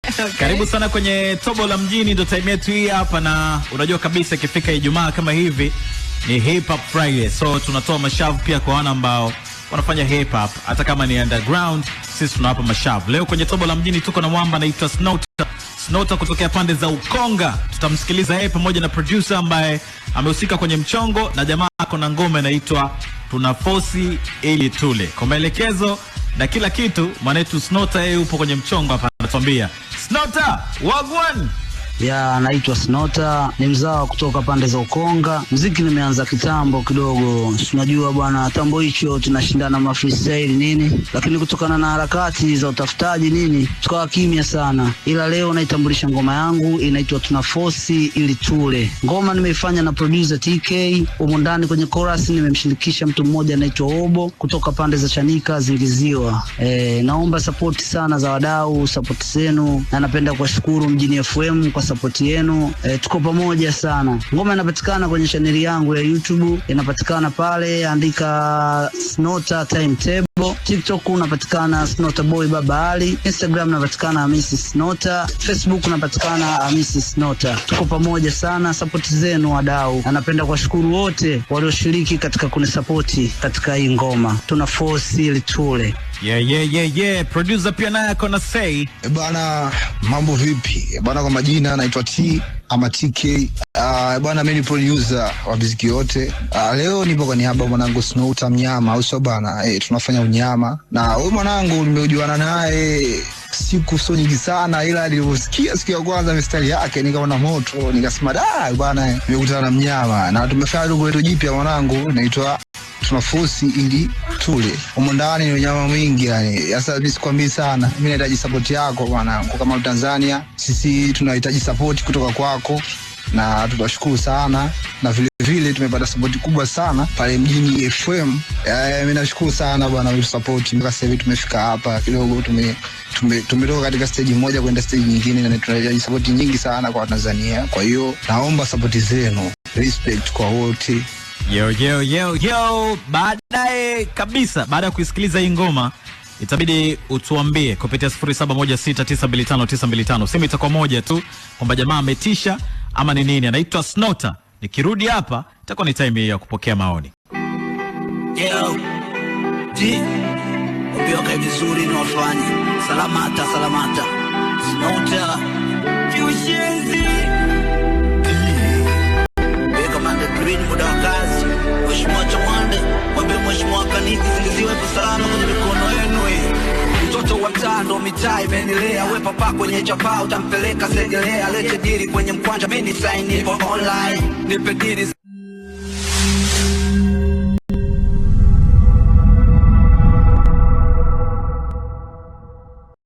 Okay. Karibu sana kwenye Tobo la Mjini, ndo time yetu hii hapa, na unajua kabisa ikifika Ijumaa kama hivi ni Hip Hop Friday, so tunatoa mashavu pia kwa wana ambao wanafanya hip hop, hata kama ni underground, sisi tunawapa mashavu. Leo kwenye Tobo la Mjini tuko na mwamba anaitwa Snota. Snota kutokea pande za Ukonga. Tutamsikiliza yeye pamoja na producer ambaye amehusika kwenye mchongo, na jamaa ako na ngoma inaitwa Tunafosi ili Tule. Kwa maelekezo na kila kitu, mwanetu Snota yeye yupo kwenye mchongo hapa, anatuambia. Snota, wagwan. Ya, naitwa Snota, ni mzawa kutoka pande za Ukonga. Mziki nimeanza kitambo kidogo, si unajua bwana, tambo hicho tunashindana ma freestyle nini, lakini kutokana na harakati za utafutaji nini, tukawa kimya sana, ila leo naitambulisha ngoma yangu inaitwa Tunafosi ili Tule. Ngoma nimeifanya na producer TK, humo ndani kwenye chorus nimemshirikisha mtu mmoja anaitwa Obo kutoka pande za Chanika Zingiziwa. Naomba support sana za wadau, support zenu, na napenda kuwashukuru Mjini FM kwa support yenu. Tuko pamoja sana. Ngoma inapatikana kwenye chaneli yangu ya YouTube, inapatikana pale, andika Snota Timetable. TikTok unapatikana Snota Boy Baba Ali, Instagram unapatikana Hamisi Snota, Facebook unapatikana Hamisi Snota. Tuko pamoja sana, support zenu wadau, na napenda kuwashukuru wote walioshiriki katika kunisapoti katika hii ngoma. Tuna force ili tule. Yeah. Producer pia naye ako na say. E bana, mambo vipi? E bana, kwa majina naitwa T ama TK. Bana, mimi ni producer wa muziki yote. Leo nipo kwa niaba ya mwanangu Snota Mnyama, au sio bana? Tunafanya unyama. Na huyu mwanangu nimejuana naye siku sio nyingi sana, ila nilivyosikia siku ya kwanza mistari yake nikaona moto, nikasema da bana, nimekutana na mnyama. Na tumefanya dugo letu jipya mwanangu, naitwa Tunafosi ili Tule. Humo ndani ni unyama mwingi yani. Sasa mimi sikwambii sana. Mimi nahitaji support yako mwanangu. Kama Tanzania, sisi tunahitaji support kutoka kwako na tutashukuru sana, na vile vile tumepata support kubwa sana pale Mjini FM. Mimi nashukuru sana bwana kwa support mpaka sasa hivi tumefika hapa kidogo, tumetoka katika stage moja kwenda stage nyingine, na tunahitaji support nyingi sana kwa Tanzania. Kwa hiyo naomba support zenu, respect kwa wote. Yo, yo, yo, yo. Baadaye kabisa, baada ya kuisikiliza hii ngoma, itabidi utuambie kupitia 0716925925. Simu itakuwa moja tu kwamba jamaa ametisha ama ni nini. Anaitwa Snota. Nikirudi hapa itakuwa ni time ya kupokea maoni. Yo, G, wakae vizuri ni wafanye salamata salamata. Snota kiushenzi Kamanda Green, muda wa kazi. Mheshimiwa Chawande, mwambie Mheshimiwa Kaniki zingiziwe ipo salama kwenye mikono yenu. Mtoto wa mtaa ndo mitaa imenilea, we papa kwenye chapaa utampeleka Segelea, lete dili kwenye mkwanja, mimi ni sign ipo online, nipe dili.